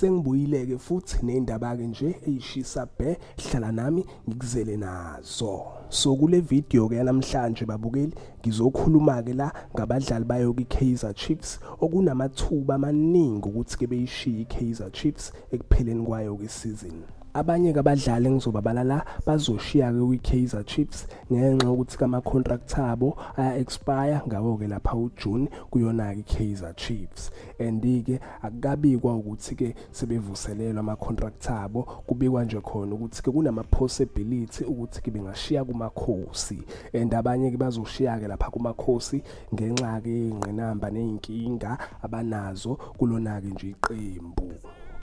Sengibuyile-ke futhi ney'ndaba-ke nje ey'shisa bhe, hlala nami ngikuzele nazo. So kule video-ke yanamhlanje babukeli, ngizokhuluma-ke la ngabadlali bayo kwi-Kaizer Chiefs okunamathuba amaningi ukuthi-ke beyishiye i-Kaizer Chiefs ekupheleni kwayo kwisizini. Abanye-ke abadlali engizobabala la bazoshiya-ke kwi-Kaizer Chiefs ngenxa yokuthi kama-contract abo aya-expire ngawo-ke lapha uJune kuyona-ke i-Kaizer Chiefs. And-ke akukabikwa ukuthi-ke sebevuselelwa ama-contract abo, kubikwa nje khona ukuthi-ke kunama-possibility ukuthi-ke bengashiya kuMakhosi. And abanye-ke bazoshiya-ke lapha kuMakhosi ngenxa-ke yey'ngqinamba ney'nkinga abanazo kulona-ke nje iqembu.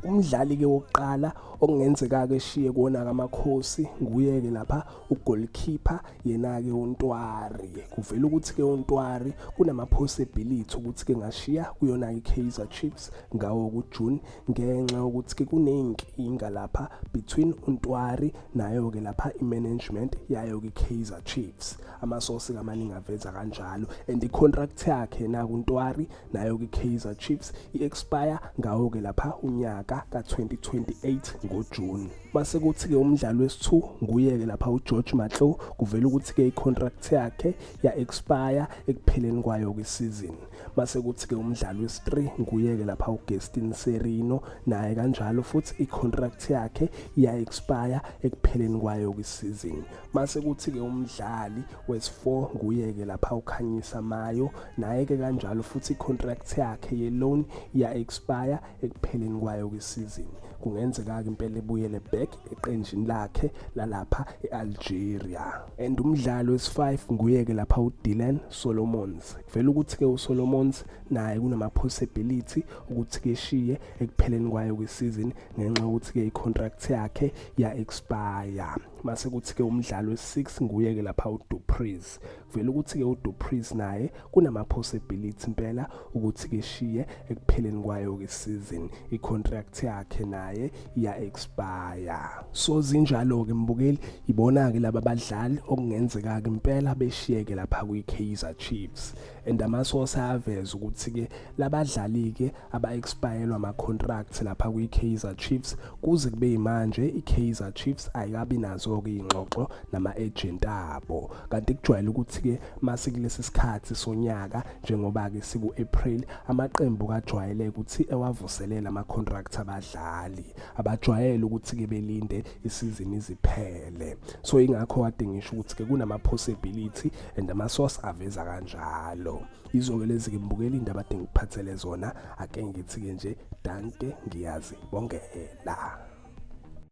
Umdlali-ke wokuqala okungenzeka-ke eshiye kuwona-ke Amakhosi nguye-ke lapha ugoalkeeper yena-ke uNtwari. Kuvela ukuthi-ke uNtwari kunama-possibility ukuthi-ke ngashiya kuyona-ke i-Kaizer Chiefs ngawo kuJune ngenxa yokuthi-ke kuney'nkinga lapha between uNtwari nayo-ke lapha i-management yayo-ke i-Kaizer Chiefs. Amasosi-ke amaningi aveza kanjalo and i-contract yakhe nakuNtwari nayo-ke i-Kaizer Chiefs i-expire ngawo-ke lapha unyaka ka-2028 ngoJune. Mase kuthi-ke umdlali wesi-2 nguye-ke lapha uGeorge Matlou, kuvela ukuthi-ke i-contract yakhe ya-expire ekupheleni kwayo-ke isizini. Mase kuthi-ke umdlali wesi-3 nguye-ke lapha uGestin Serino, naye kanjalo futhi i-contract yakhe iya-expire ekupheleni kwayo-ke isizini. Mase kuthi-ke umdlali wesi-4 nguye-ke lapha uKhanyisa Mayo, naye-ke kanjalo futhi i-contract yakhe ye-loan iya-expire ekupheleni kwayo kwisizini. Kungenzeka-ke impela ebuyele back eqenjini lakhe lalapha e-Algeria. And umdlali wesi-5 nguye-ke lapha uDylan Solomons. Kuvela ukuthi-ke uSolomons naye kunama-possibility ukuthi-ke eshiye ekupheleni kwayo kwisizini ngenxa yokuthi-ke i-contract yakhe ya-expire. Mase kuthi-ke umdlali wesi-6 nguye-ke lapha uDu Preez. Kuvela ukuthi-ke uDu Preez naye kunama-possibility impela ukuthi-ke eshiye ekupheleni kwayo ke season, i-contract yakhe naye iya-expire. So zinjalo-ke mbukeli, ibona-ke laba badlali okungenzeka-ke impela beshiyeke lapha kwi-Kaizer Chiefs. And amasource ayaveza ukuthi-ke labadlali-ke aba-expirelwa ama-contract lapha kwi-Kaizer Chiefs kuze kube yimanje i-Kaizer Chiefs ayikabi nazo-ke iy'ngxoxo nama-agent abo. Kanti kujwayele ukuthi-ke mase kulesi sikhathi sonyaka njengoba-ke siku-April, amaqembu kajwayele ukuthi ewavuselele ama-contract abadlali, abajwayele ukuthi-ke belinde isizini iziphele. So ingakho kade ngisho ukuthi-ke kunama-possibility and ama-source aveza kanjalo. Yizo-ke lezi-ke mbukeli indaba ade ngikuphathele zona, ake ngithi-ke nje danke, ngiyazibongela.